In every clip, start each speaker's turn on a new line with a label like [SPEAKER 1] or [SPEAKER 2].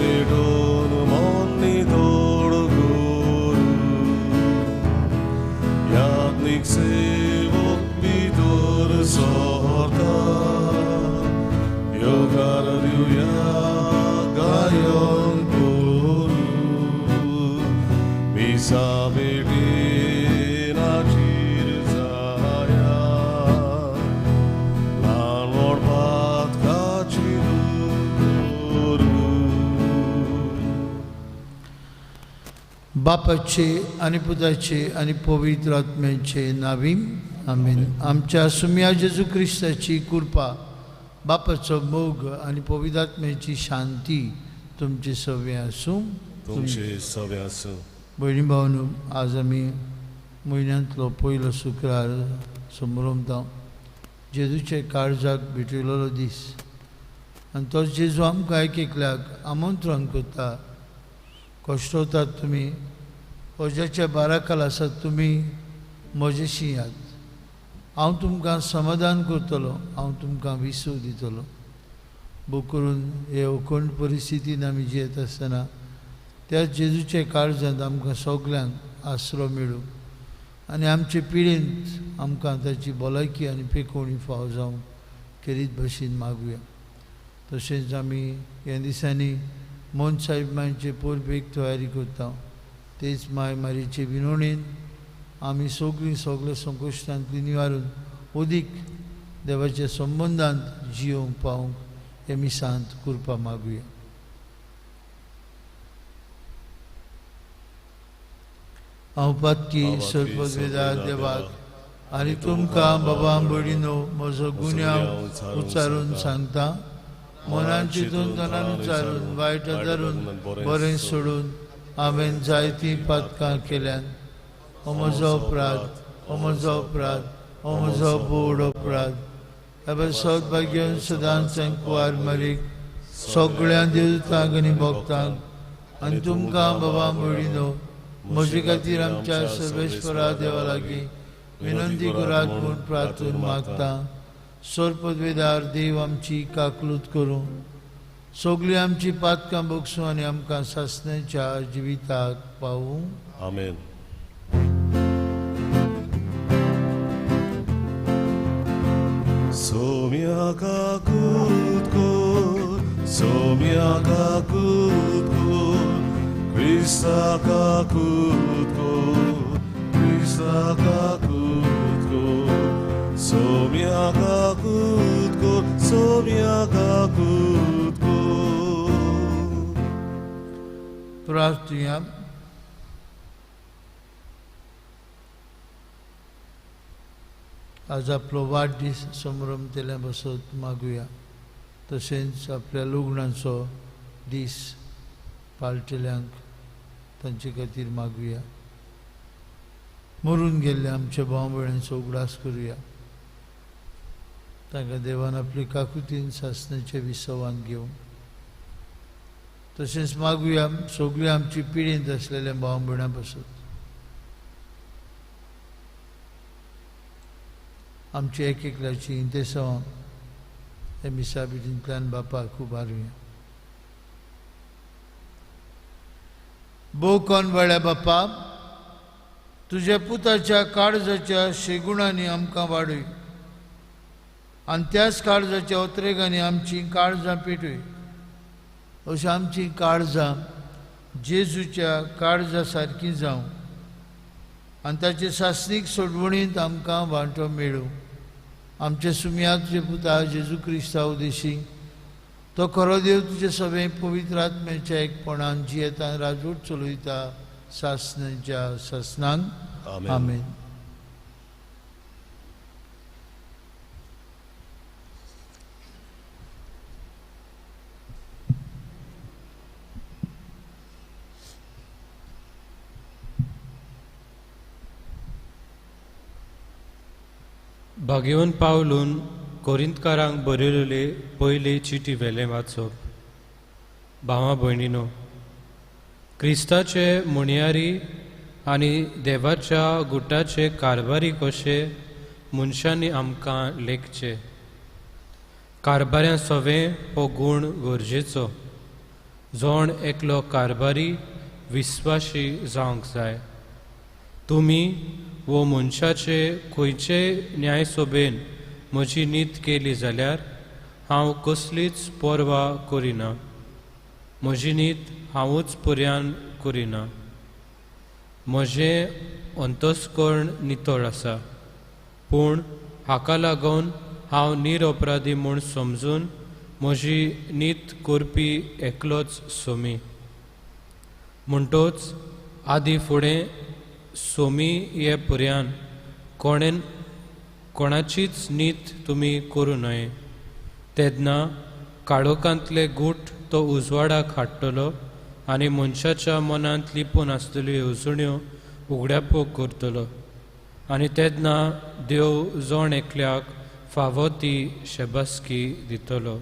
[SPEAKER 1] भेटून मन नितळ करूं याज्ञिक सेवक भितर सरता येवकार दिवया गायन करूं मिसा भेटेन हाजीर जाया ल्हान व्हड पातकाची करूं.
[SPEAKER 2] बापाचे आनी पुताचे आनी पवित्र आत्म्याचे नावीम आमेन. आमच्या सुम्या जेजू क्रिस्ताची कृपा, बापाचो मोग आनी पवित्र आत्म्याची शांती तुमचे सवे आसूं.
[SPEAKER 1] तुमचे सवे आसूं.
[SPEAKER 2] भयणी भावनो, आज आमी म्हयन्यांतलो पयलो शुक्रार संभ्रमता, जेजूचे काळजाक भेटयलेलो दीस आनी तो जेजू आमकां एक एकल्याक आमंत्रण करता. कश्टवतात तुमी, वज्याच्या बाराखाल आसात तुमी, म्हजेशी यात, हांव तुमकां समाधान करतलो, हांव तुमकां विसव दितलो. भोग करून हे अखंड परिस्थितीन आमी जियेत आसतना त्या जेजूच्या काळजांत आमकां सगल्यांक आसरो मेळूं आनी आमचे पिळेंत आमकां ताची भलायकी आनी पेकोवणी फावो जावं खेरीत भशेन मागुया. तशेंच आमी ह्या दिसांनी मोहन साहेब मांयचे परबेक तयारी करता, तेच माय मारीचे विनवणेन आमी सगळीं सगळे संकश्टांतली निवारून अदीक देवाच्या संबंदांत जियोवंक पावूंक हे मिसांत कृपा मागुया. हांव पातकी सर्पवेदा देवाक आनी तुमकां बाबा भयणीनो म्हजो गुन्यांव उच्चारून सांगता. मनान चिंतून तनान उच्चारून वायट धरून बरें सोडून हांवें जायतीं पातकां केल्यान. हो म्हजो अपराध, हो म्हजो अपराध, हो म्हजो बोड अपराध. ह्या सौभाग्यान सदांच कुवार मारीक सगळ्या देवतांक आनी भक्तांक आनी तुमकां बाबा भयणीनो म्हजे खातीर आमच्या सर्वेश्वरा देवा लागीं विनंती करात म्हूण प्रार्थून मागता. सर्पवेदार देव आमची काकलूत करूं, सगळीं आमची पातकां बगसूं आनी आमकां सासण्याच्या जिविताक पावूं.
[SPEAKER 1] आमेन. सोम्या काकूत कर, सोम्या काकूत कर, क्रिस्ता काकूत कर, क्रिस्ता काकूत कर, सोम्या काकूत कर, सोम्या काकूत कर.
[SPEAKER 2] प्रार्थुया. आज आपलो वाडदीस संभ्रमतेल्या बसत मागुया. तशेंच आपल्या लग्नाचो दीस पाळटल्यांक तांचे खातीर मागुया. मरून गेल्ल्या आमच्या भाव भयणांचो उगडास करुया. तांकां देवान आपली काकुतीन सासण्याच्या विसवान घेवन. तशेंच मागुया सगळी आमची पिळेंत आसलेल्या भाव भयणां बसत आमची एक एकल्याची इंतेसांव हे मिसाबिटींतल्यान बापाक उबारुया. भोव कोण वाड्या बापा, तुज्या पुताच्या काळजाच्या शेगुणांनी आमकां वाडय आनी त्याच काळजाच्या ओत्रेगांनी आमची काळजां पेटय. अशी आमची काळजां जेजूच्या काळजा सारकी जावं आनी ताचे सासणीक सोडवणींत आमकां वांटो मेळूं. आमचे सुमया तुजे पुता जेजू क्रिस्ता उदेशी तो खरो देव तुजे सगळे पवित्र आत्म्याच्या एकपणान जियेतान राजवट चलयता सासणाच्या सासणांक. आमेन.
[SPEAKER 3] भाग्यवंत पावलून कोरिंतकारांक बरयलेले पयले चिटी वेलें वाचप. भावा भयणीनो, क्रिस्ताचे म्हणयारी आनी देवाच्या गुटाचे कारभारी कशे मनशांनी आमकां लेखचे. कारभाऱ्यां सवें हो गूण गरजेचो. जोण एकलो कारभारी विस्वाशी जावंक जाय. तुमी वो मनशाचे खंयचेय न्यायसभेन म्हजी नीत केली जाल्यार हांव कसलीच पर्वा करिना. म्हजी नीत हांवूच पर्यान करिना. म्हजें अंतस्कर्ण नितळ आसा, पूण हाका लागून हांव निरअपराधी म्हूण समजून म्हजी नीत करपी एकलोच सोमी. म्हणटोच आदी फुडें सोमी हे पर्यान कोणेन कोणाचीच नीत तुमी करूं नये. तेन्ना काळोखांतले गूट तो उजवाडाक हाडटलो आनी मनशाच्या मनांत लिपून आसतल्यो येवजण्यो उगड्यापोक करतलो आनी तेन्ना देव जण एकल्याक फावो ती शेबासकी दितलो.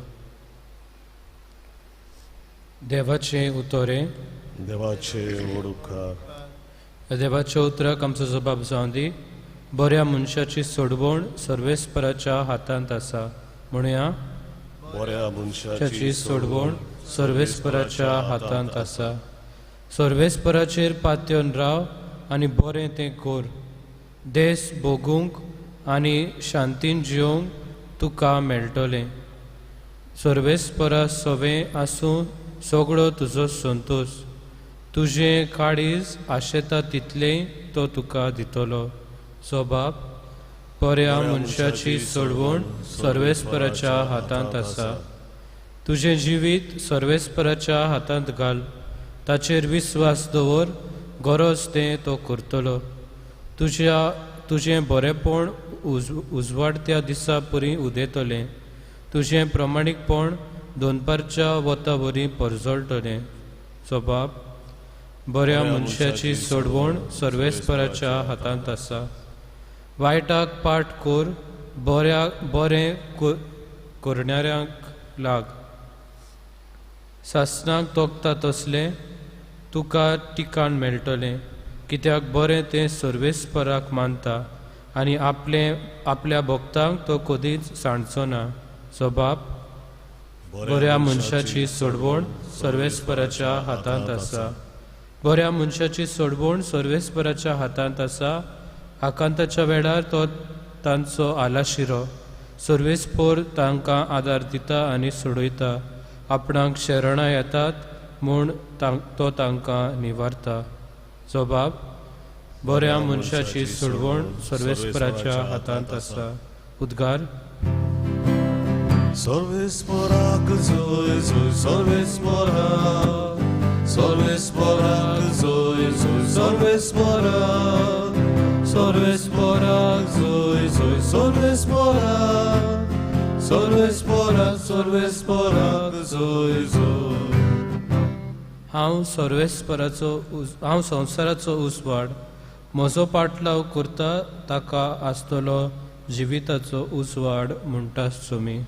[SPEAKER 3] देवाचें उतरें.
[SPEAKER 1] देवाचे व्हड उपकार.
[SPEAKER 3] देवाच्या उतराक आमचो जबाब जावं दी. बऱ्या मनशाची सोडवण सर्वेस्पराच्या हातांत आसा. म्हणया,
[SPEAKER 1] बऱ्या मनशाची
[SPEAKER 3] सोडवण सर्वेस्पराच्या हातांत आसा. सर्वेस्पराचेर पातयेवन राव आनी बरें तें कर. देस भोगूंक आनी शांतीन जियोवंक तुका मेळटलें. सर्वेस्परा सवें आसूं सगळो तुजो संतोश. तुजें काळीज आशेता तितलें तो तुका दितलो. स्वभाव बऱ्या मनशाची सोडवण सर्वेस्पराच्या हातांत आसा. तुजें जिवीत सर्वेस्पराच्या हातांत घाल. ताचेर विस्वास दवर, गरज तें तो करतलो. तुजें बरेंपण उजवाडत्या दिसा परी उदेतलें. तुजें प्रमाणीकपण दनपारच्या वता वरी परजळटलें. स्वभाव बऱ्या मनशाची सोडवण सर्वेस्पराच्या हातांत आसा. वायटाक पाठ कर, बरें करणाऱ्यांक लाग. सासणाक तोखता तसलें तुका ठिकाण मेळटलें, कित्याक बरें तें सर्वेस्पराक मानता आनी आपल्या भक्तांक तो कदीच सांडचो ना. स्वभाव बऱ्या मनशाची सोडवण सर्वेस्पराच्या हातांत आसा. बऱ्या मनशाची सोडवण सर्वेस्पराच्या हातांत आसा. आकांताच्या वेळार तो तांचो आलाशिरो. सर्वेस्पर तांकां आदार दिता आनी सोडयता. आपणाक शरणां येतात म्हूण तो तांकां निवारता. जबाब बऱ्या मनशाची सोडवण सर्वेस्पराच्या हातांत आसा. उद्गार.
[SPEAKER 1] सर्वेस्पराक जोय जोय सर्वेस्पराक, सर्वेस्पराक जोय जोय सर्वेस्पराक, सर्वेस्पराक जोय जोय सर्वेस्पराक, सर्वेस्पराक सर्वेस्पराक जोय जोय.
[SPEAKER 3] हांव सर्वेस्पराचो हांव संवसाराचो उजवाड. म्हजो पाटलाव करता ताका आसतलो जिविताचो उजवाड म्हणटा सोमी.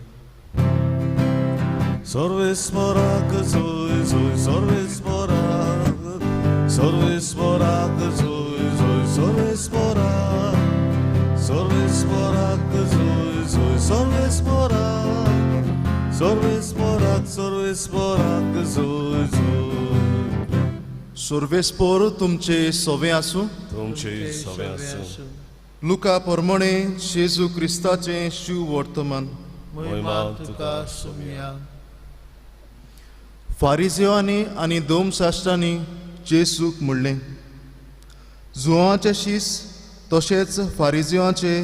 [SPEAKER 1] सर्वेस्पराक जोय जोय सर्वेस्पराक, सर्वेस्पराक जोय जोय सर्वेस्पराक, सर्वेस्पराक जोय जोय सर्वेस्पराक, सर्वेस्पराक सर्वेस्पराक जोय जोय.
[SPEAKER 4] सर्वेस्पर तुमचे सवे आसूं.
[SPEAKER 1] तुमचे सवे आसूं.
[SPEAKER 4] लुका प्रमाणे जेजू क्रिस्ताचें शिव वर्तमान.
[SPEAKER 2] महिमा तुका सोमया.
[SPEAKER 4] फारिजेवांनी आनी दोमशास्त्रांनी जेजूक म्हणलें, जुवांचे शीस तशेंच फारिजेवांचे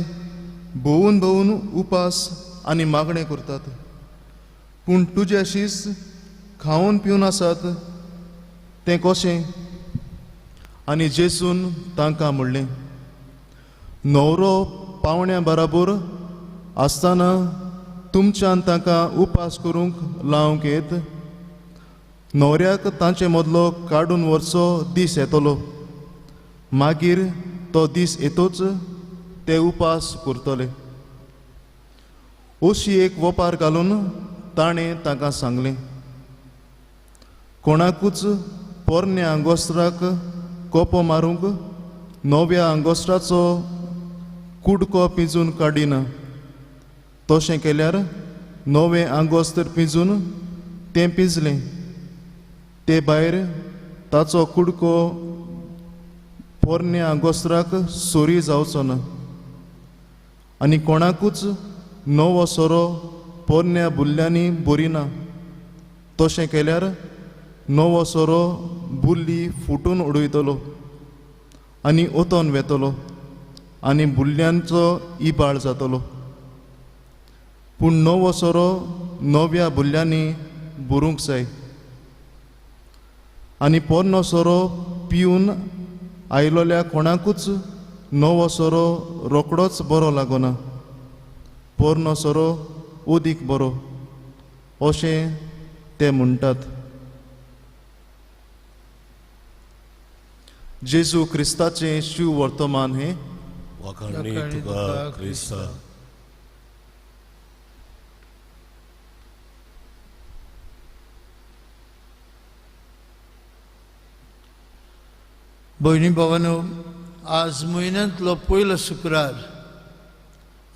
[SPEAKER 4] भोवून भोवून उपास आनी मागणें करतात, पूण तुजे शीस खावन पिवन आसात तें कशें? आनी जेजून तांकां म्हणलें, न्हवरो पावण्या बराबर आसतना तुमच्यान तांकां उपास करूंक लावंक येत? न्हवऱ्याक तांचे मदलो काडून व्हरचो दीस येतलो, मागीर तो दीस येतोच ते उपास करतले. अशी एक वपार घालून ताणें तांकां सांगलें, कोणाकूच पोरण्या आंगोस्त्राक कोपो मारूंक नव्या आंगोस्त्राचो कुडको पिंजून काडिना. तशें केल्यार नवें आंगोस्त्र पिंजून तें पिंजलें ते भायर ताचो कुडको पोरण्या गोसराक सोरी जावचो ना आनी कोणाकूच नवो सोरो पोरण्या बुल्ल्यांनी बरिना. तशें केल्यार नवो सोरो बुल्ली फुटून उडयतलो आनी ओतोन वेतलो आनी बुल्ल्यांचो इबाड जातलो. पूण नवो सोरो नव्या बुल्ल्यांनी भरूंक जाय. आनी पोरनो सोरो पिवन आयलोल्या कोणाकूच नवो सोरो रोकडोच बरो लागना, पोरनो सोरो अदीक बरो अशें ते म्हणटात. जेजू क्रिस्ताचें शिव वर्तमान हें.
[SPEAKER 1] वाखाणणी तुका क्रिस्ता.
[SPEAKER 2] भयणी भावानो, आज म्हयन्यांतलो पयलो शुक्रार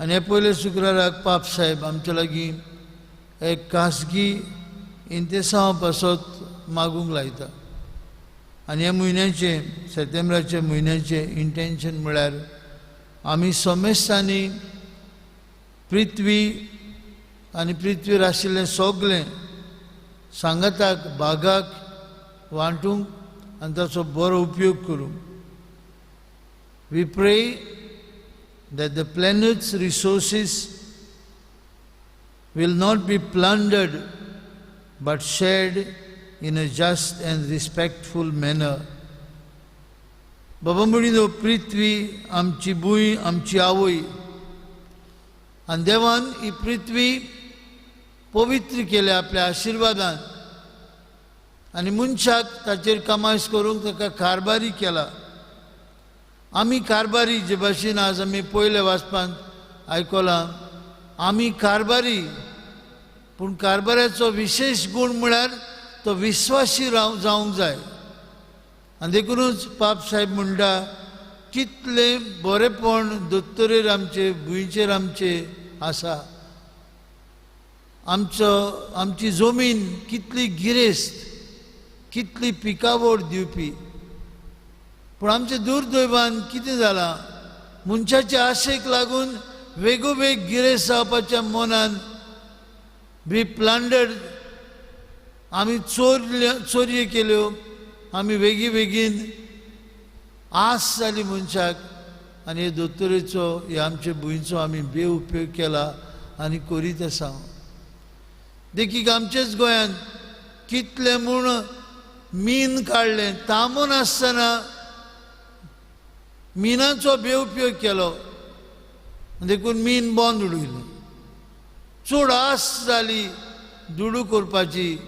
[SPEAKER 2] आनी ह्या पयल्या शुक्राराक पाप साहेब आमच्या लागीं एक खासगी इंतेसांव पासत मागूंक लायता. आनी ह्या म्हयन्याचें, सप्टेंबराच्या म्हयन्याचें इंटेन्शन म्हळ्यार आमी समेस्तांनी पृथ्वी आनी पृथ्वीर आशिल्लें सगळें सांगाताक बागाक वांटूंक आनी ताचो बरो उपयोग करूंक. We pray that the planet's resources will not be plundered but shared in a just and respectful manner. बाबा म्हणिल्लो पृथ्वी आमची भूंय, आमची आवय, आनी देवान ही पृथ्वी पवित्र केल्या आपल्या आशिर्वादान आनी मनशाक ताचेर कमायस करूंक ताका कारभारी केला. आमी कारभारी, जे भाशेन आज आमी पयले वाचपांत आयकलां, आमी कारभारी, पूण कारभाराचो विशेश गूण म्हळ्यार तो विस्वासी जावंक जाय. आनी देखुनूच पाप साहेब म्हणटा कितलें बरेंपण दोतोरेर आमचे, भुंयचेर आमचे आसा. आमचो, आमची जमीन कितली गिरेस्त, कितली पिकावळ दिवपी, पूण आमचें दुर्दैवान कितें जालां, मनशाचे आशेक लागून वेगोवेग गिरेस्त जावपाच्या मनान बी प्लांडर्ड, आमी चोरयो केल्यो, आमी वेगीं बेगीन आस जाली मनशाक आनी हे दोतोरेचो, हे आमचे भुंयचो आमी बेउपयोग केला आनी करीत आसा. देखीक आमचेच गोंयांत कितलें म्हूण मीन काडलें, तांबून आसतना मिनाचो बेउपयोग केलो, देखून मीन बंद उडयलें. चड आस जाली दुडू करपाची.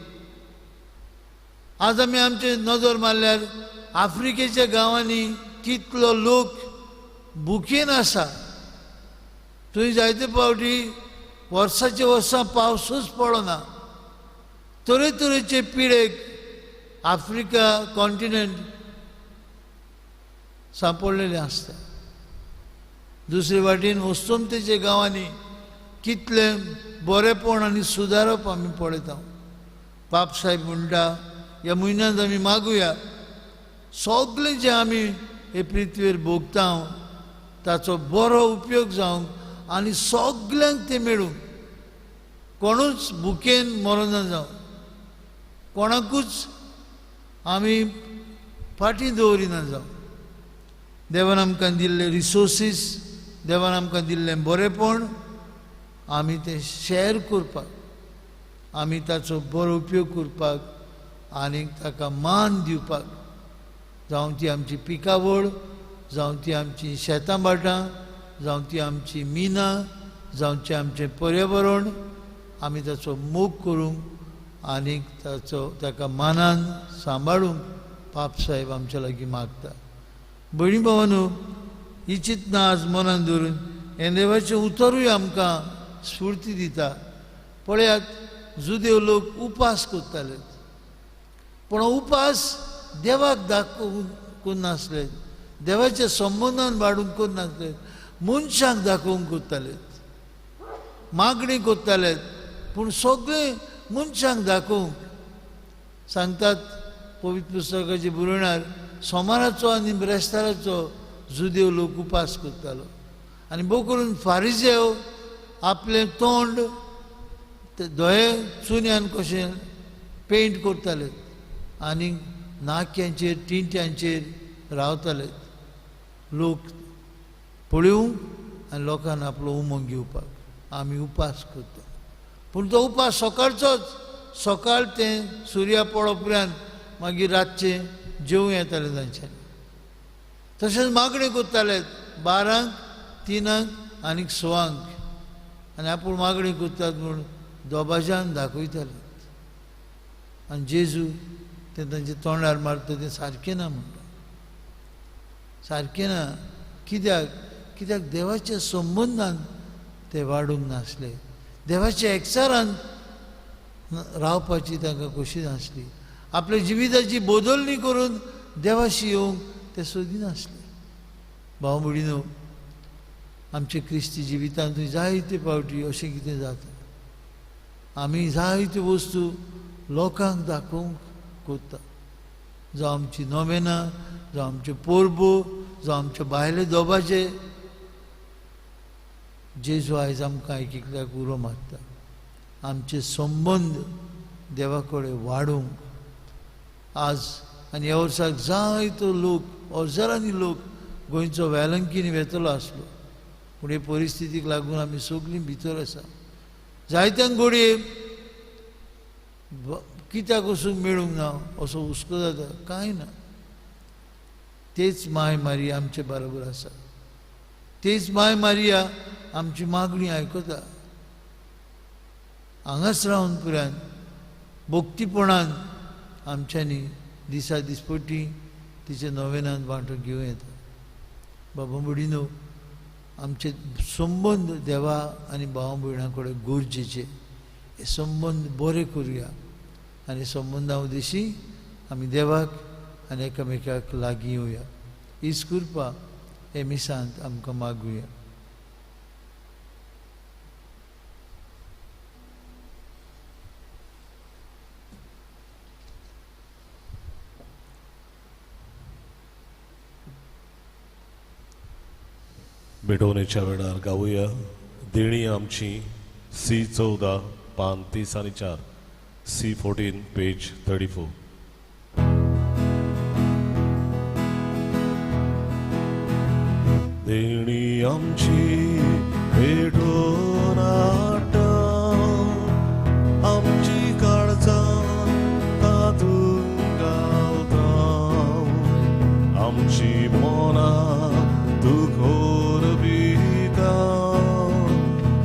[SPEAKER 2] आज आमी आमचे नदर मारल्यार आफ्रिकेच्या गांवांनी कितलो लोक भुकेन आसा. थंय जायते फावटी वर्साचे वर्सां पावसूच पडना. तरेतरेचे पिडेक आफ्रिका कॉन्टिनेंट सांपडलेले आसता. दुसरे वाटेन वस्तुमतेच्या गांवांनी कितलें बरेंपण आनी सुदारप आमी पळयता. पाप साहेब म्हणटा ह्या म्हयन्यांत आमी मागुया, सगळें जें आमी हे पृथ्वीर भोगता ताचो बरो उपयोग जावंक आनी सगल्यांक तें मेळूंक, कोणूच भुकेन मरना जावं, कोणाकूच आमी फाटीं दवरिना जावं. देवान आमकां दिल्ले रिसोर्सीस, देवान आमकां दिल्लें बरेंपण आमी तें शॅर करपाक, आमी ताचो बरो उपयोग करपाक आनी ताका मान दिवपाक, जावं ती आमची पिकावळ, जावं ती आमची शेतां भाटां, जावं ती आमची मिनां, जावं तें आमचें पर्यावरण, आमी ताचो मोग करूंक आनी ताचो ताका मानान सांबाळूंक पाप साहेब आमच्या लागीं मागता. भयणी भावानो, ही चिंतना आज मनान धरून हें देवाचें उतरूय आमकां स्फूर्ती दिता. पळयात, जुदेव लोक उपास करताले, पूण उपास देवाक दाखोवंक करनासले, देवाच्या संबंदान वाडूंक करनासले, मनशांक दाखोवंक करताले, मागणी करताले, पूण सगळे मनशांक दाखोवंक. सांगतात पवित्र पुस्तकाचे बरोवणार सोमाराचो आनी ब्रेस्ताराचो जुदेव लोक उपास करतालो आनी भोव करून फारिजेव आपलें तोंड ते दोळे चुन्यान कशें पेंट करताले आनी नाक्यांचेर टिंट्यांचेर रावताले लोक पळोवंक आनी लोकांक आपलो उमंग घेवपाक आमी उपास करता. पूण तो उपास सकाळचोच, सकाळ तें सुर्या पडो उपरांत मागीर रातचें जेवूं येतालें तांच्यांनी. तशेंच मागणी करताले 12, 3 आनी 6 आनी आपूण मागणी करतात म्हूण दोबाज्यान दाखयताले. आनी जेजू तें तांच्या तोंडार मारता तें सारकें ना म्हणटा, सारकें ना. कित्याक? कित्याक देवाच्या संबंदान ते वाडूंक नासले, देवाच्या एकचारान रावपाची तांकां खोशी नासली, आपल्या जिविताची बदलणी करून देवाशी येवंक ते सोदिनासले. भाव भयणीनो, आमच्या क्रिस्ती जिवितांतूय जायते फावटी अशें कितें जाता, आमी जायत्यो वस्तू लोकांक दाखोवंक करता, जावं आमची नोवेनां, जावं आमच्यो परबो, जावं आमचे भायले दोबाचे. जेजू आयज आमकां एक एकल्याक उलो मारता आमचे संबंद देवा कडेन वाडोवंक. आज आनी ह्या वर्साक जायतो लोक, हजारांनी लोक गोंयचो वेलंकीनी वेतलो आसलो, पूण हे परिस्थितीक लागून आमी सगळीं भितर आसा. जायत्यांक घडये कित्याक वचूंक मेळूंक ना असो हुस्को जाता, कांय ना. तेच माय मारिया आमचे बरोबर आसा, तेच माय मारिया आमची मागणी आयकता. हांगाच रावन पुरान भक्तीपणान आमच्यांनी दिसा दिसपटी तिच्या नोवेनान वांटो घेवं येता. बाबा भयणीनो, आमचे संबंद देवा आनी भाव भयणां कडेन गरजेचे, हे संबंद बरे करुया आनी संबंदा उद्देशी आमी देवाक आनी एकामेकाक लागीं येवया. हीच कृपा हे मिसांत आमकां मागुया.
[SPEAKER 1] भेटवणेच्या वेळार गावया देणी आमची सी 14 पान 30 आनी 4, सी 14 पेज 34. देणी आमची भेटोन हाडटा, आमची काळजां तातूंत घालता, आमची मनां दुखोर बिता,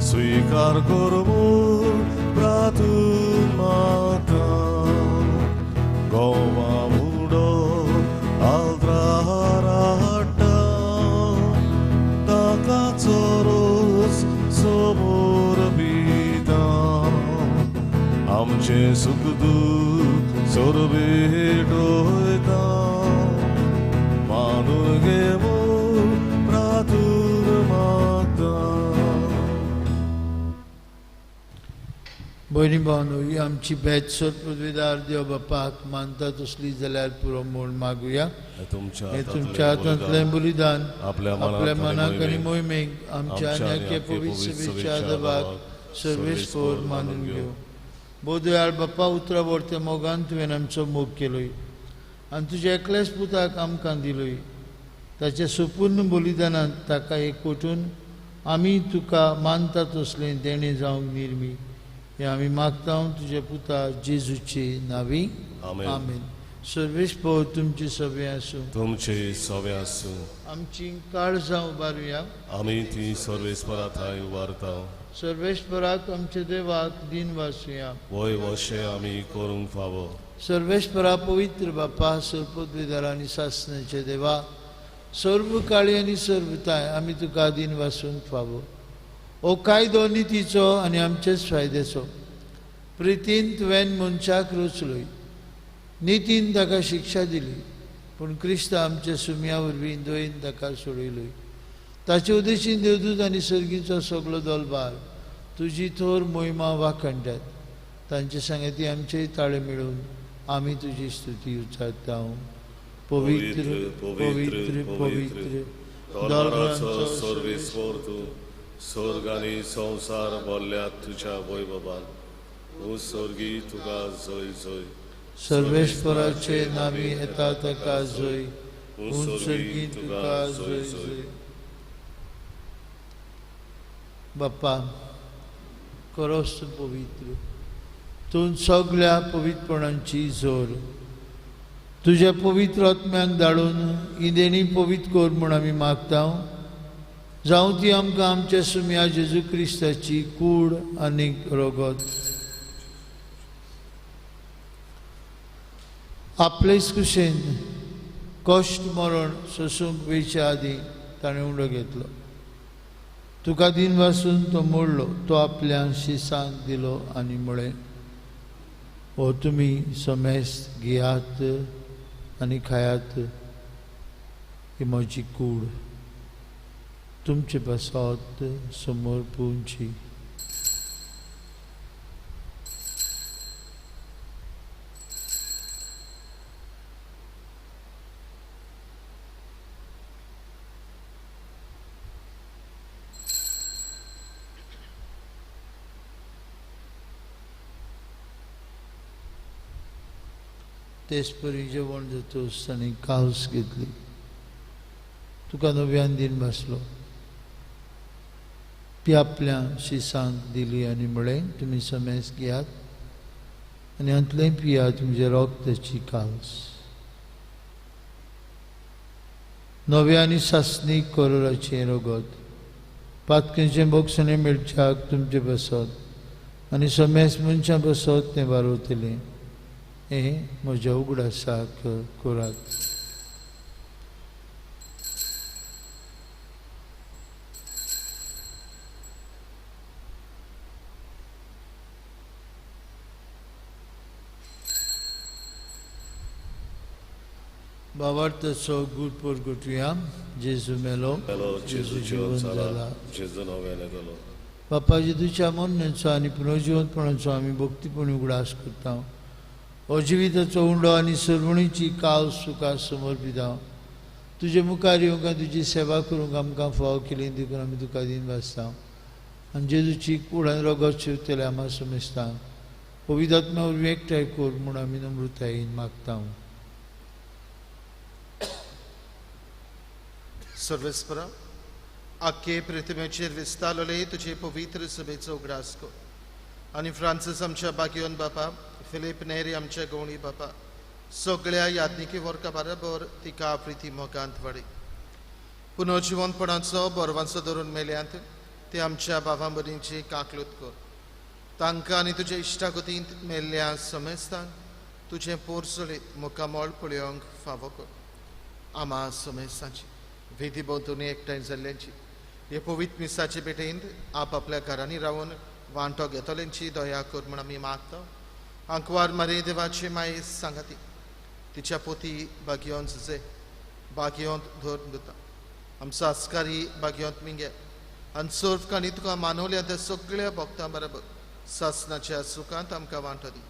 [SPEAKER 1] स्वीकार कर म्हूण प्रार्थून मागता. गोवा मुडो आल्त्रार हाडटा, ताका चरोस समोर बिता, आमचें सुख दूख सोरभेटोयता, मानून घे म्हूण प्रार्थून मागता.
[SPEAKER 2] भयणी भावनो, ही आमची भेट सर्वपदवीदार देव बापाक मानता तसली जाल्यार पुरो म्हूण मागुया. हे तुमच्या हातांतलें बलिदान
[SPEAKER 1] आपल्या
[SPEAKER 2] आपल्या मनाक आनी मोहिमेक आमच्या आनी पवित्र सभेच्या देवाक सर्वेस्पोर मानून घेवं. बोदयाळ बापा, उतरा व्हरत्या मोगान तुवें आमचो मोग केलोय आनी तुज्या एकल्याच पुताक आमकां दिलोय. ताच्या सुपूर्ण बलिदानांत ताका एक कोटून आमी तुका मानता तसलें देणें जावंक निर्मी, हे आमी मागता तुज्या पुता जेजूचे नांवी, आमेन. सर्वेस्पोर तुमचे सवे आसूं,
[SPEAKER 1] तुमचे सवे आसूं.
[SPEAKER 2] आमची काळजां उबारुया,
[SPEAKER 1] आमी ती सर्वेस्परा थंय उबारता.
[SPEAKER 2] सर्वेस्पराक आमच्या देवाक दिन वासुया,
[SPEAKER 1] वय वशें आमी करूंक फावो.
[SPEAKER 2] सर्वेस्परा पवित्र बापा, सर्वपदवीदार आनी सासणाचे देवा, सर्व काळी आनी सर्वताय आमी तुका दिन वासूंक फावो. हो कायदो नितीचो आनी आमचेच फायद्याचो. प्रितीन तुवें मनशाक रचलोय, नितीन ताका शिक्षा दिली, पूण क्रिस्त आमच्या सुमया वरवीं दयेन ताका सोडयलोय. ताचे उद्देशीन देवदूत आनी सर्गीचो सगलो दलबार तुजी थोर मोहिमा वाखणटात. तांचे सांगाती आमचेय ताळे मेळून आमी तुजी स्तुती उच्चारता. पवित्र पवित्र पवित्र
[SPEAKER 1] दरबाराचो सर्वेस्पर तूं, स्वर्ग आनी संवसार भरल्यात तुज्या वैभवान. ओ स्वर्गी तुका जय जय.
[SPEAKER 2] सर्वेस्पराचे नामी येता ताका जय. स्वर्गी तुका जय जय. बाप्पा करोस तूं पवित्र, तूं सगळ्या पवित्रपणांची जोर. तुज्या पवित्र आत्म्यांक धाडून ही देणी पवित्र कर म्हूण आमी मागता. जावं ती आमकां आमच्या सुम्या जेजू क्रिस्ताची कूड आनी रगत. आपलेच कुशेन कश्ट मरण सोसूंक वेच्या आदीं ताणें उंडो घेतलो. तुका दिन वासून तो मोडलो, तो आपल्या शिसांक दिलो आनी म्हळें, हो तुमी समेस्त घेयात आनी खायात, ही म्हजी कूड तुमचे पासत समोर पुंची. तेच परी जेवण जातूच ताणें कावस घेतली, तुका नव्यान दिन बसलो, ती आपल्या शिसांक दिली आनी म्हळें, तुमी समेस घेयात आनी हातलें पियात तुमचे रक्ताची कावस. नव्या आनी सासणीक करोराचें रगत पातकेचें बोगसणें मेळच्याक तुमचें बसत आनी समेस मनशां बसत तें वारवतलें. हें म्हज्या उगडासाक करात. भावार्थाचो गुरपूर गुटुया. जेजू मेलो, जेजू जिवन जाला,
[SPEAKER 1] जेजू नव्याने गेलो.
[SPEAKER 2] बापा जेजूच्या मरणाचो आनी पुनर्जिवंतपणाचो आमी भक्तीपणी उगडास करता. हो जिविताचो उंडो आनी सर्वणीची कावस तुका समर्पिता. तुजे मुखार येवंक आनी तुजी सेवा करूंक आमकां फावो केली देखून आमी तुका दिन वाचता. आनी जेजूची कूड आनी रगत शिवतले आमा समेस्ता पवित्र आत्म्या वरवीं एकठांय कर म्हूण आमी नम्रतायेन मागता.
[SPEAKER 4] सर्वेस्परा आख्खे पृथ्वीचेर विस्तारले तुजे पवित्र सभेचो उगडास कर आनी फ्रांसीस आमच्या बागियोन बापा, फिलीप नेरी आमच्या गवळी बापा, सगळ्या याज्ञिकी वर्गा बरोबर तिका प्रिती मोगांत वाडी. पुनर्जिवंतपणाचो बरवांचो धरून मेल्यांत ते आमच्या बाबां भयणींची काकलूत कर. तांकां आनी तुज्या इश्टागतींत मेल्ल्या समेस्तांक तुजें पोरसोळीत मुखामळ पळोवंक फावो कर. आमा समेस्तांची वेदी भोंवतणी एकठांय जाल्ल्यांची हे पवित्र मिसाचे भेटेंत आपआपल्या घरांनी रावन वांटो घेतल्यांची दया कर म्हूण आमी मागता. आंकवार मारी देवाची माई सांगाती तिच्या पोती बागियोन सुजे बागियोंत धरून दिता. आमचो आस्कारी बागियोंत मिंगे आनी सर्व काणी तुका मानवल्या त्या सगळ्या भक्तां बरोबर सासनाच्या सुखांत आमकां वांटो दी.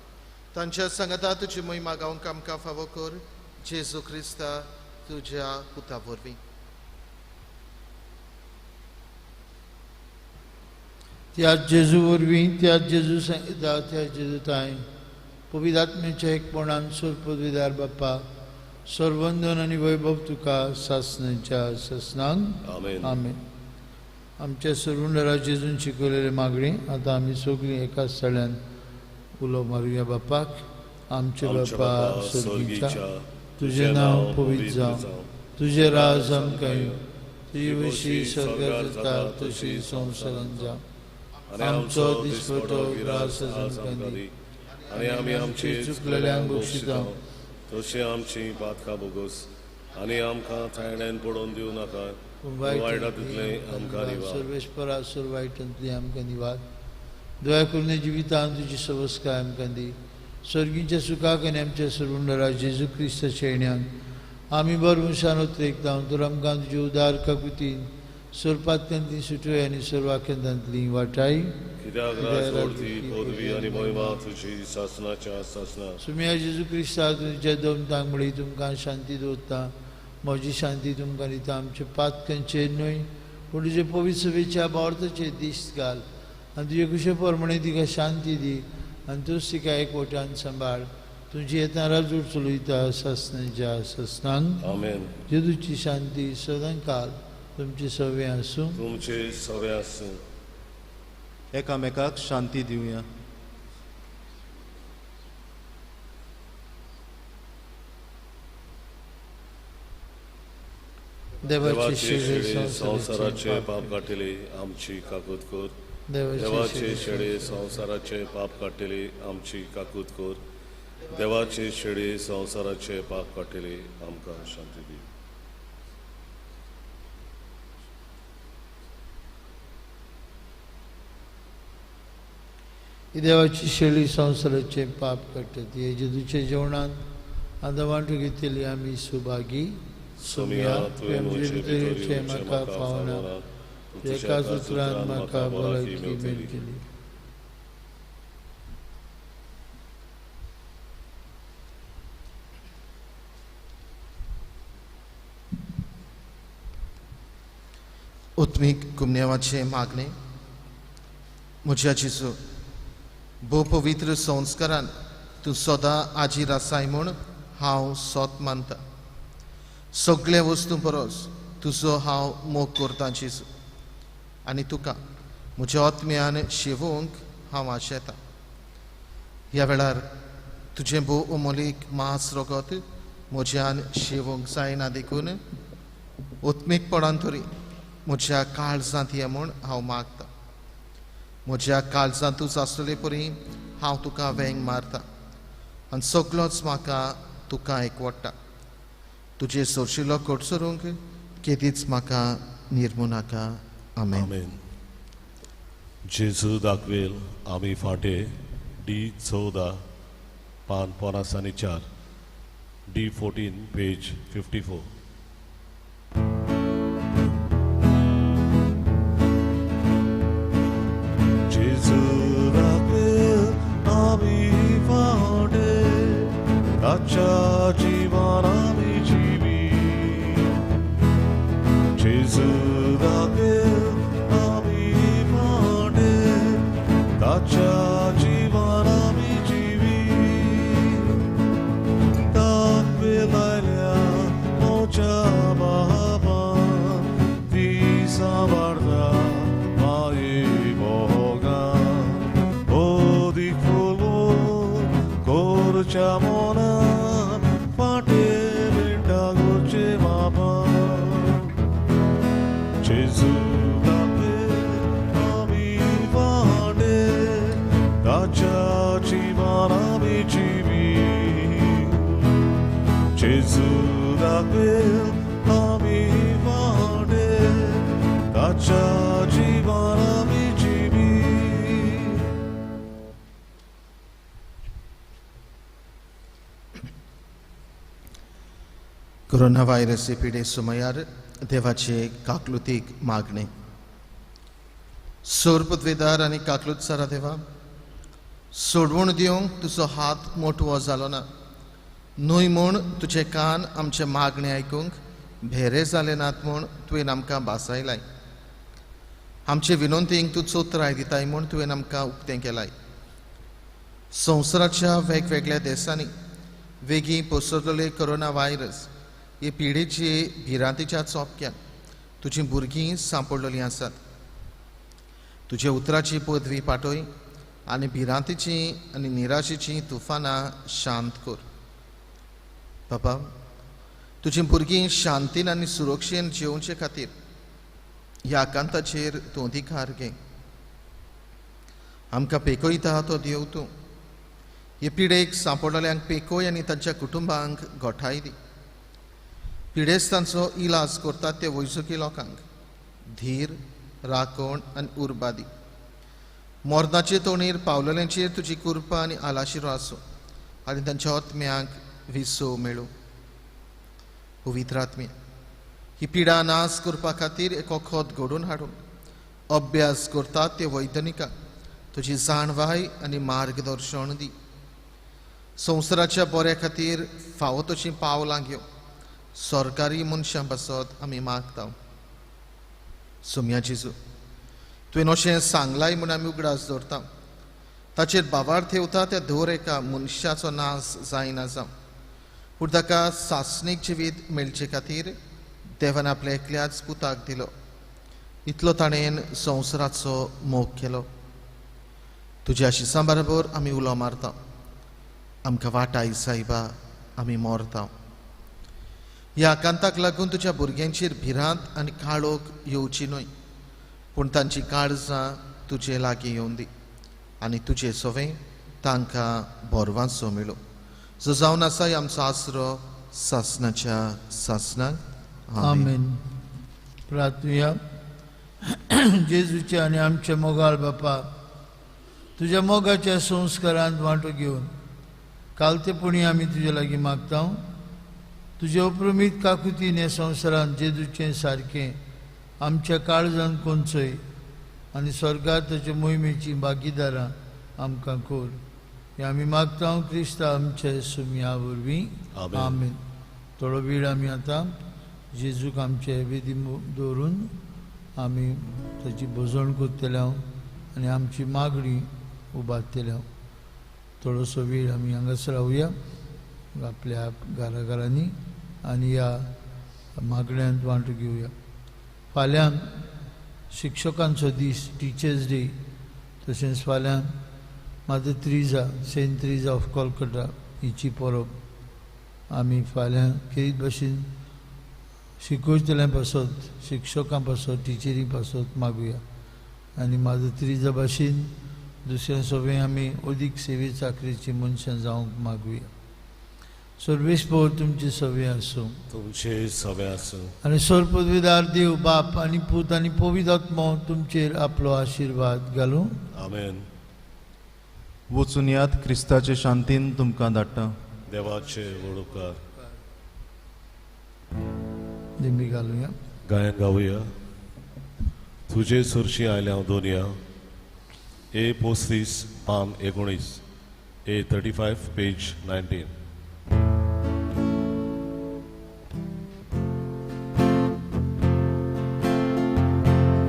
[SPEAKER 4] तांच्या सांगाता तुजी महिमा गावंक आमकां फावो कर, जेजू क्रिस्ता तुज्या पुता वरवीं.
[SPEAKER 2] त्याच जेजू वरवीं, त्याच जेजू सांगिता, त्याच जेजू ताय पवित्र आत्म्याच्या एकपणान सोर पदवीदार बाप्पा सर्वंदन आनी वैभव तुका सासनाच्या सासनांक. आमेन. आमच्या सर्वंडरा जेजून शिकवलेले मागणी आतां आमी सगळीं एकाच स्थळ्यान उलो मारुया बापाक. आमचे बापा स्वर्गीच्या, तुजें नांव पवित्र जावं, तुजें राज आमकां येवं, तुजी वशी स्वर्गार जाता तशी संवसारांत जावं. आमचो दिसपटो ग्रास आमकां दी
[SPEAKER 1] आनी आमी आमचे
[SPEAKER 2] चुकलेल्यांक बक्षिता
[SPEAKER 1] तशें आमची पातकां भोगोस आनी आमकां थायण्यान पडोवन दिवं नाका, वायटांतलें आमकां निवार.
[SPEAKER 2] सर्वेस्परा सर्व वायटांतली आमकां निवार. दया करून जिवितांत तुजी सवस्काय आमकां दी. स्वर्गीच्या सुखाक आनी आमच्या सर्वंडरा जेजू क्रिस्ताच्या येण्यान आमी बर मनशान उतरेकता. तर आमकां तुजे उदार काकुतीन सर्वपात्यांतली सुटोय आनी सर्व आख्यांतांतली वाटाय.
[SPEAKER 1] कित्याक राजवटी पदवी आनी महिमा तुजी सासणाच्या सासणा.
[SPEAKER 2] सुमिया जेजू क्रिस्ता तुमच्या दोन मुळी तुमकां शांती दवरता, म्हजी शांती तुमकां दिता. आमचे पातकांचेर न्हय पूण तुजे पवित्र सभेच्या भावार्थाचेर दिश्ट घाल आनी तुजे कुशे प्रमाणे तिका शांती दी आनी तूंच तिका एकवटान सांबाळ. तुजी येता राजूट चलयता सासणाच्या सासणांक.
[SPEAKER 1] आमेन.
[SPEAKER 2] जेजूची शांती सदां काल तुमचे सवे आसूं.
[SPEAKER 1] तुमचे सवे आसूं.
[SPEAKER 5] एकामेकाक शांती दिवया.
[SPEAKER 2] देवाचे शेळे
[SPEAKER 1] संवसाराचे पाप काडटले आमची काकूत कर. देवाचे शेळे संवसाराचे पाप काडटले आमची काकूत कर. देवाचे शेळे संवसाराचे पाप काडटले आमकां शांती दी.
[SPEAKER 2] देवाची शेळी संवसाराचे पाप काडटा ती जेजूच्या जेवणांत आतां वांटू घेतली आमी सुभागी. सोम्या तुवें म्हजे भितर येवचें म्हाका फावना, एकाच उतरान म्हाका भलायकी मेळटली.
[SPEAKER 4] उत्मीक कुमनेवाचें मागणें. म्हज्या जेजू, भोव पवित्र संस्कारान तूं सदां आजीर आसाय म्हूण हांव सोत मानता. सगळे वस्तू परस तुजो हांव मोग करतां जेजू, आनी तुका म्हज्या आत्म्यान शेवोवंक हांव आशेतां. ह्या वेळार तुजें भोव अमोलीक मांस रगत म्हज्यान शेवोवंक जायना देखून आत्मीकपणान तरी म्हज्या काळजांत ये म्हूण हांव मागतां. म्हज्या काळजांतूच आसलेले परी हांव तुका वेंग मारता आनी सगलोच म्हाका तुका एकवडटा. तुजे सोरशिलो कोटसरूंक केदीच म्हाका निर्मू नाका. आमेन.
[SPEAKER 1] आमेन. जेजू दाखवेल आमी फांटे डी 14 पान 54, डी 14 पेज 54. जेजू दाखवेल आमी फांटे ताच्या जिवान आमी जिवी. जेजू दाखवेल आमी फांटे ताच्या जिवान आमी जिवी. दाखवेल आयल्या म्हज्या बाबान ती सांबाळता माये मोगान. ओदीक फुलो कोरच्या मनान फाटे मिण्टा गोरचे बाबा. जेजू दाखवेल आमी फांटे ताच्या जिवान आमी जिवी. जेजू दाखवेल आमी फांटे ताच्या जिवान आमी जिवी.
[SPEAKER 4] कोरोना व्हायरस पिडे सुमयार देवाचे काकलुतीक मागणें. सोर पदवेदार आनी काकलूत सारा देवा, सोडवण दिवंक तुजो हात मोटवो जालो ना न्हय म्हूण तुजे कान आमचे मागणें आयकूंक भेरे जाले नात म्हूण तुवें आमकां भासायलाय. आमचे विनंतींक तूं चोत्राय दिताय म्हूण तुवें आमकां उक्तें केलाय. संवसाराच्या वेगवेगळ्या देशांनी वेगीं पसरलेले कोरोना व्हायरस हे पिडेचे भिरांतेच्या चोपक्यान तुजीं भुरगीं सांपडलेलीं आसात. तुज्या उतराची पदवी पाटय आनी भिरांतेची आनी निराशेचीं तुफानां शांत कर. बाबा, तुजीं भुरगीं शांतीन आनी सुरक्षेन जियोवचे खातीर ह्या आकांताचेर तूं अधिकार घे. आमकां पेकयता तो देव तूं. हे पिडेक सांपडलेल्यांक पेकय आनी तांच्या कुटुंबांक गोठाय दी. पिडेस्तांचो इलाज करतात ते वैजकी लोकांक धीर, राखण आनी उर्बा दी. मरणाचे तोणीर पावलेल्यांचेर तुजी कृपा आनी आलाशिरो आसूं आनी तांच्या आत्म्यांक विसव मेळूं. पवित्र आत्म्या, ही पिडा नाश करपा खातीर एक वखद घडोवन हाडून अभ्यास करतात ते वैज्ञानिकांक तुजी जाणवाय आनी मार्गदर्शन दी. संवसाराच्या बऱ्या खातीर फावो तशीं पावलां घेव सरकारी मनशां पासत आमी मागता. सोम्या जेजू, तुवें अशें सांगलाय म्हूण आमी उगडास दवरता. ताचेर बाबार थेवता त्या दर एका मनशाचो नाश जायना जावं, पूण ताका सासणीक जिवीत मेळचे खातीर देवान आपल्या एकल्याच पुताक दिलो. इतलो ताणें संवसाराचो मोग केलो. तुज्या आशिसां बरोबर आमी उलो मारता. आमकां वाटाय सायबा, आमी मोरता. ह्या आकांताक लागून तुज्या भुरग्यांचेर भिरांत आनी काळोख येवची न्हय, पूण तांची काळजां तुजे लागीं येवन दी आनी तुजे सवें तांकां बोरवांचो मेळो, जो जावन आसा आमचो आसरो सासनाच्या सासनाक.
[SPEAKER 2] आमेन. प्रार्थुया. जेजूचे आनी आमचे मोगाळ बापा, तुज्या मोगाच्या संस्कारांत वांटो घेवन कालतेपणी आमी तुजे लागीं मागता. तुजे अप्रमीत काकुतीन ह्या संवसारांत जेजूचें सारकें आमच्या काळजान कोनसय आनी स्वर्गार ताच्या मोहिमेची भागीदारां आमकां कोर. हें आमी मागता क्रिस्ता आमचे सुमया वरवीं. आमेन. थोडो वेळ आमी आतां जेजूक आमचे वेदी दवरून आमी ताची भजण करतले आनी आमची मागणी उबारतले. थोडोसो वेळ आमी हांगासर रावया आपल्या घरा घरांनी आनी ह्या मागण्यांत वांटो घेवया. फाल्यां शिक्षकांचो दीस, टिचर्स डे. तशेंच फाल्यां Mother Teresa, Saint Teresa of Calcutta हिची परब. आमी फाल्यां खेरीत भाशेन शिकयतल्यां पासत, शिक्षकां पासत, टिचरी पासत मागुया आनी मादर त्रिजा भाशेन दुसऱ्या सगळें आमी अदीक सेवे चाकरीची मनशां जावंक मागुया. सर्वेस्पर तुमचे सवे आसूं,
[SPEAKER 1] तुमचे सवे आसूं.
[SPEAKER 2] आनी सर्वपदवीदार देव बाप आनी पूत आनी पवित्र आत्मो तुमचेर आपलो आशिर्वाद घालूं.
[SPEAKER 1] आमेन.
[SPEAKER 5] वचून यात, क्रिस्ताचे शांतीन तुमकां धाडटा.
[SPEAKER 1] देवाचे व्हड उपकार.
[SPEAKER 2] दिंबी घालुया,
[SPEAKER 1] गायन गावया. तुजे सरशी आयल्या हांव दोनया. ए 35 पान 19, ए 35 पेज 19.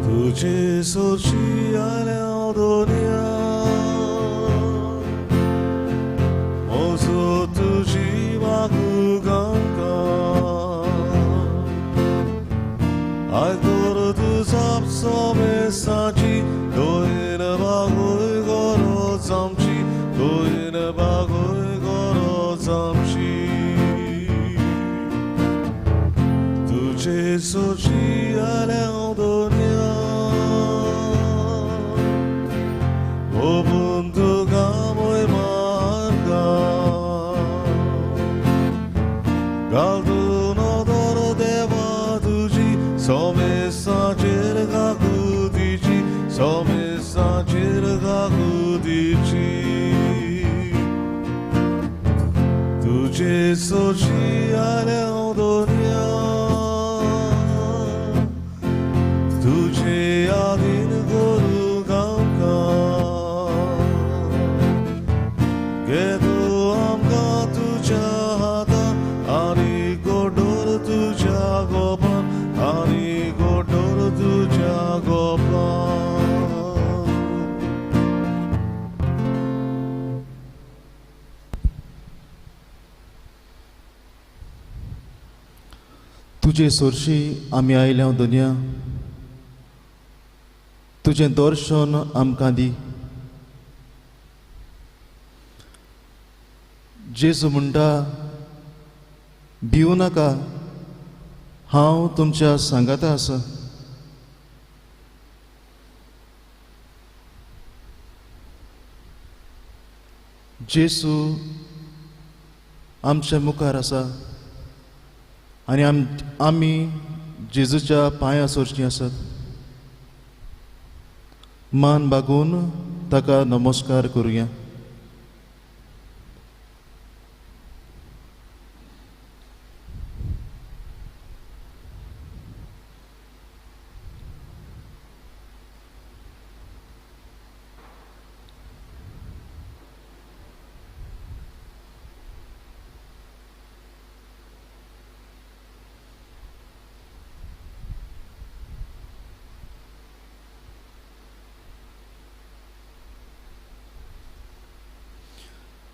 [SPEAKER 1] तुजे सरशी आयल्या हांव दोनया, म्हजो तुजी वागूंक आमकां. आयदोर तुजो सोमेसाची दोन बागूय गरज आमची, दोन बागूय गरज आमची. तुजे सरशी आयल्या हांव दोनया, ओबून तुका मोय मार्गा. घालून नदर देवा तुजी सोमेसाचेर काकुतीची, सोमेसाचेर काकुतीची. तुजे सरशी आयल्या हांव दोनया, तुजे यादीन करूंक आमकां. घे तूं आमकां तुज्या हातान आनी गोडोर तुज्या गोपान, आनी गोडोर तुज्या गोपान.
[SPEAKER 5] तुजे सरशी आमी आयल्या दुनिया, तुजें दर्शन आमकां दी. जेजू म्हणटा, भिवू नाका, हांव तुमच्या सांगाता आसा. जेजू आमच्या मुखार आसा आनी आमी जेजूच्या पांयां सरचीं आसात. मान बागून ताका नमस्कार करुया.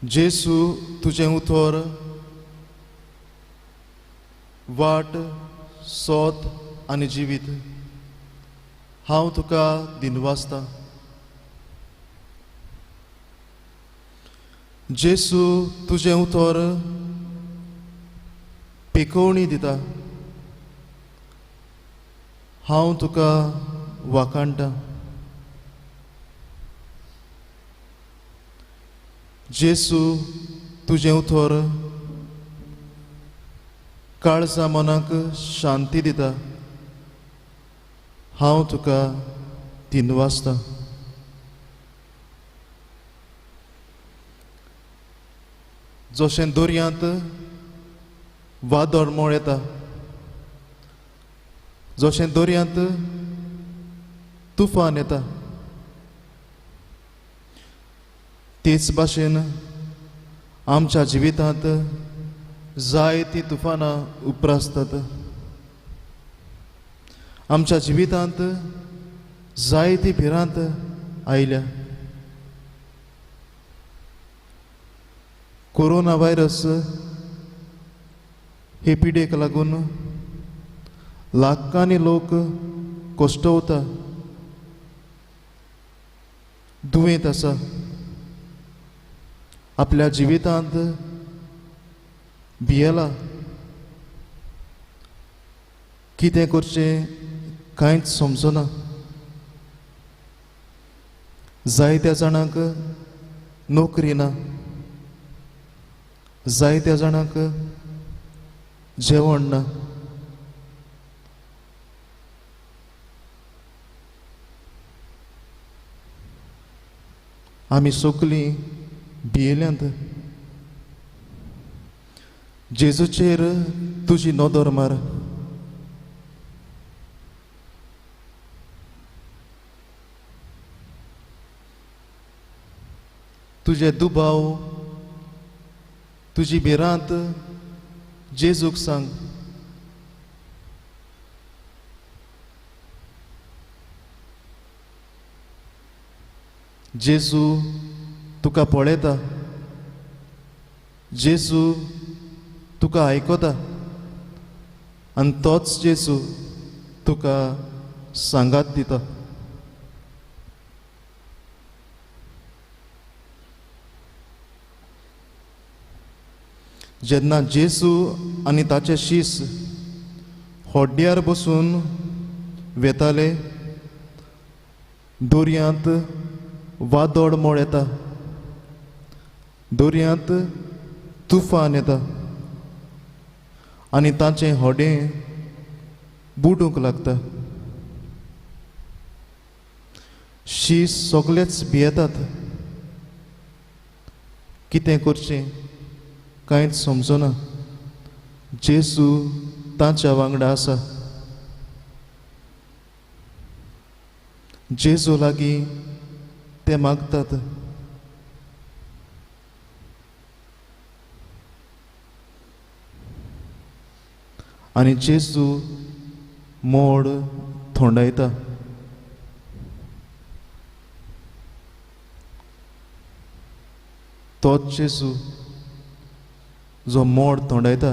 [SPEAKER 5] जेसू तुजें उतर वाट सोत आनी जिवीत। हांव तुका दिनवासता। जेसू तुजें उतर पिकोवणी दिता। हांव तुका वाखाणटा। जेसू तुजें उतर काळजा मनाक शांती दिता। हांव तुका दिनवासता। जशें दर्यांत वादळ मोळ येता, जशें दर्यांत तुफान येता, तेच भाशेन आमच्या जिवितांत जायतीं तुफानां उप्रासतात। आमच्या जिवितांत जायती भिरांत आयल्या। कोरोना व्हायरस हे पिडेक लागून लाखांनी लोक कश्टवता, दुयेंत आसा, आपल्या जिवितांत भियेला, कितें करचें कांयच समजना। जायत्या जाणांक नोकरी ना, जायत्या जाणांक जेवण ना। आमी सगळीं भियेल्यांत। जेजूचेर तुजी नदर मार। तुजे दुबाव, तुजी भिरांत जेजूक सांग। जेजू तुका पळयता, जेजू तुका आयकता आनी तोच जेजू तुका सांगात दिता। जेन्ना जेजू आनी ताचे शीस होड्ड्यार बसून वेताले, दर्यांत वादळ मोळ येता, दर्यांत तुफान येता आनी ताचें होडें बुडूंक लागता। शीस सगळेच भियेतात, कितें करचें कांयच समजना। जेजू तांच्या वांगडा आसा। जेजू लागीं ते मागतात। आनी जेजू मोड थोंडायता। तोच जेजू जो मोड तोंडायता,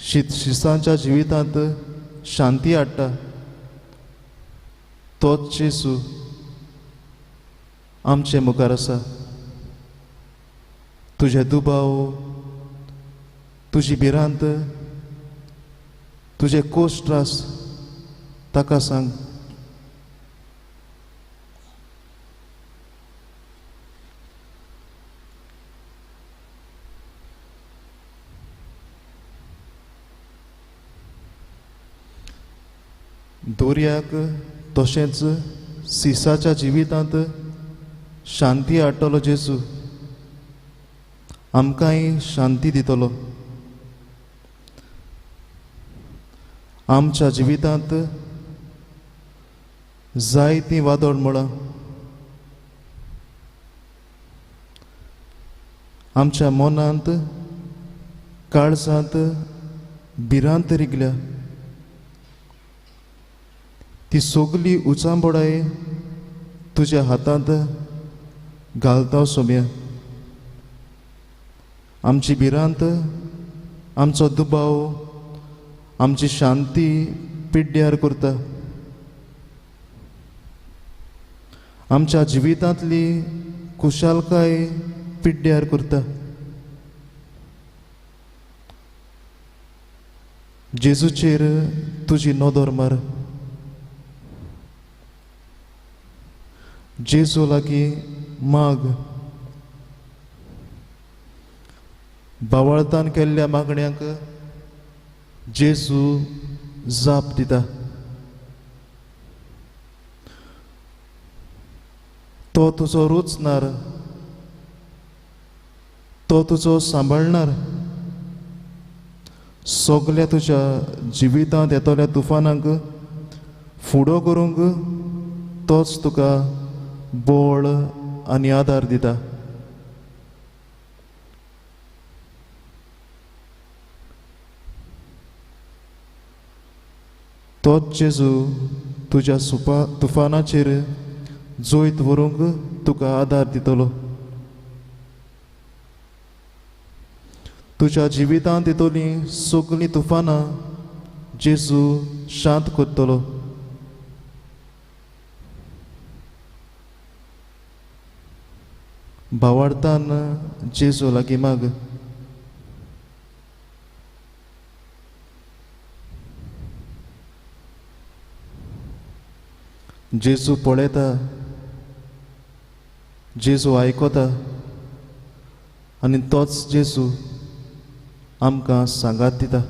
[SPEAKER 5] शिसांच्या जिवितांत शांती हाडटा, तोच जेजू आमचे मुखार आसा। तुजे दुबाव, तुजी भिरांत, तुजे कोश त्रास ताका सांग। दर्याक तशेंच सिसाच्या जिवितांत शांती हाडटलो जेजू, आमकांय शांती दितलो। आमच्या जिवितांत जायतीं वादळ मळां, आमच्या मनांत काळजांत भिरांत रिगल्या, ती सगळी उचांबळाय तुज्या हातांत घालता सोम्या। आमची भिरांत, आमचो दुबाव, आमची शांती पिड्ड्यार करता। आमच्या जिवितांतली खुशालकाय पिड्ड्यार करता। जेजूचेर तुजी नदर मार, जेजू लागीं माग। बावळतान केल्ल्या मागण्यांक जेजू जाप दिता। तो तुजो रुचणार, तो तुजो सांबाळणार। सगल्या तुज्या जिवितांत येतल्या तुफानांक फुडो करूंक तोच तुका बळ आनी आदार दिता। तोच जेजू तुज्या तुफानाचेर जैत व्हरूंक तुका आदार दितलो। तुज्या जिवितांत येतलीं सगलीं तुफानां जेजू शांत करतलो। भावार्थान जेजू लागीं माग। जेजू पळयता, जेजू आयकता आनी तोच जेजू आमकां सांगात दिता।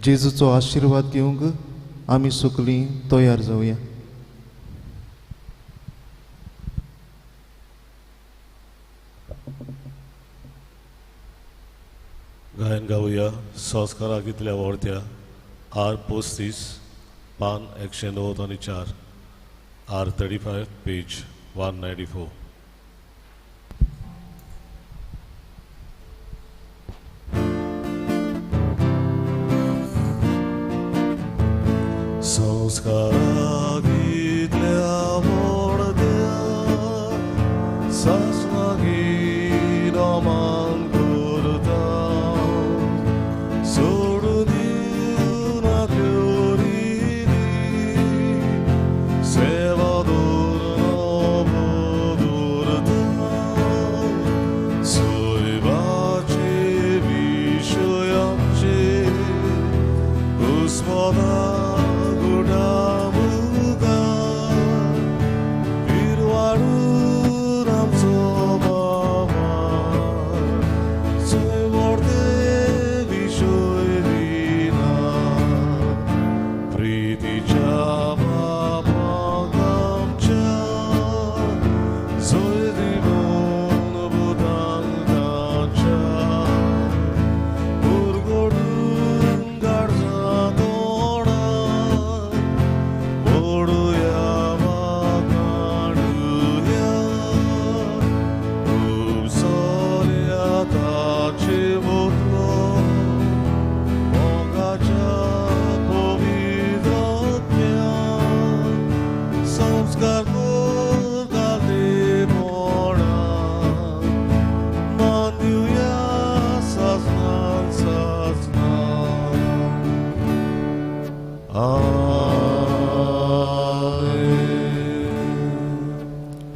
[SPEAKER 5] जेजूचो आशिर्वाद घेवंक आमी सगळीं तयार जावया।
[SPEAKER 1] गायन गावया संस्काराक कितल्या व्हडत्या आर 35 पान 194 आर 35 पेज 194। संस्काराक कितल्या व्हडत्या सासणागीर मान करता, सोडून दिवना त्यो रिती, सेवा दवरून दवरता। सैबाचे विशय आमचे घुस्मता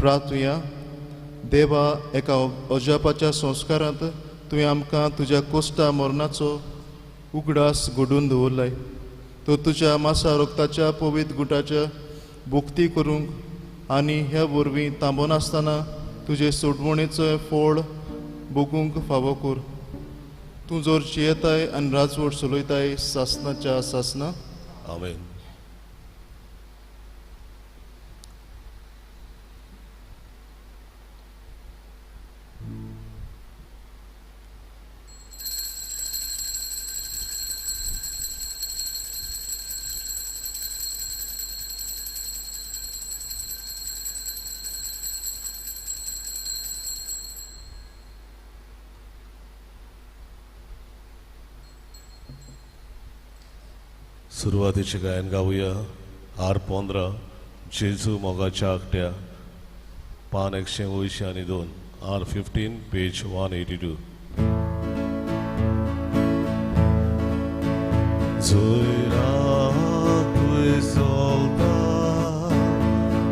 [SPEAKER 5] प्रार्थुया. देवा, एका अजापाच्या संस्कारांत तुवें आमकां तुज्या कोश्टा मरणाचो उगडास घडून दवरलाय. तर तुज्या मासा रक्ताच्या पवित्र गुटाच्या भुक्ती करूंक आनी ह्या वरवीं थांबनासतना तुजे सोडवणेचो फळ भोगूंक फावो कर. तूं जोर जियेताय आनी राजवट चलयताय सासनाच्या सासना.
[SPEAKER 1] आमेन. सुरवातीचे गायन गावया. आर 15 जेजू मोगाच्या आकट्या, पान 182, आर 15 पेज 182. जोयराकूय चलता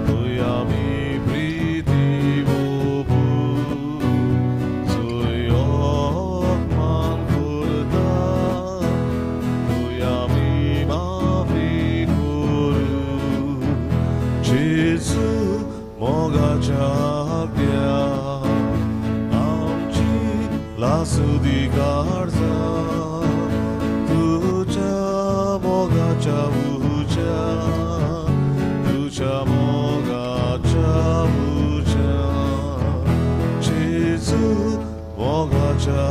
[SPEAKER 1] थंय आमी प्रिती ओपू, जोय अपमान करता थंय आमी माफी करू. जेजू मोगाच्या आकट्या आमची लासुदी काळजा, तुझ्या मोगाच्या उज्या, तुझ्या मोगाच्या उज्या, जेजू मोगाच्या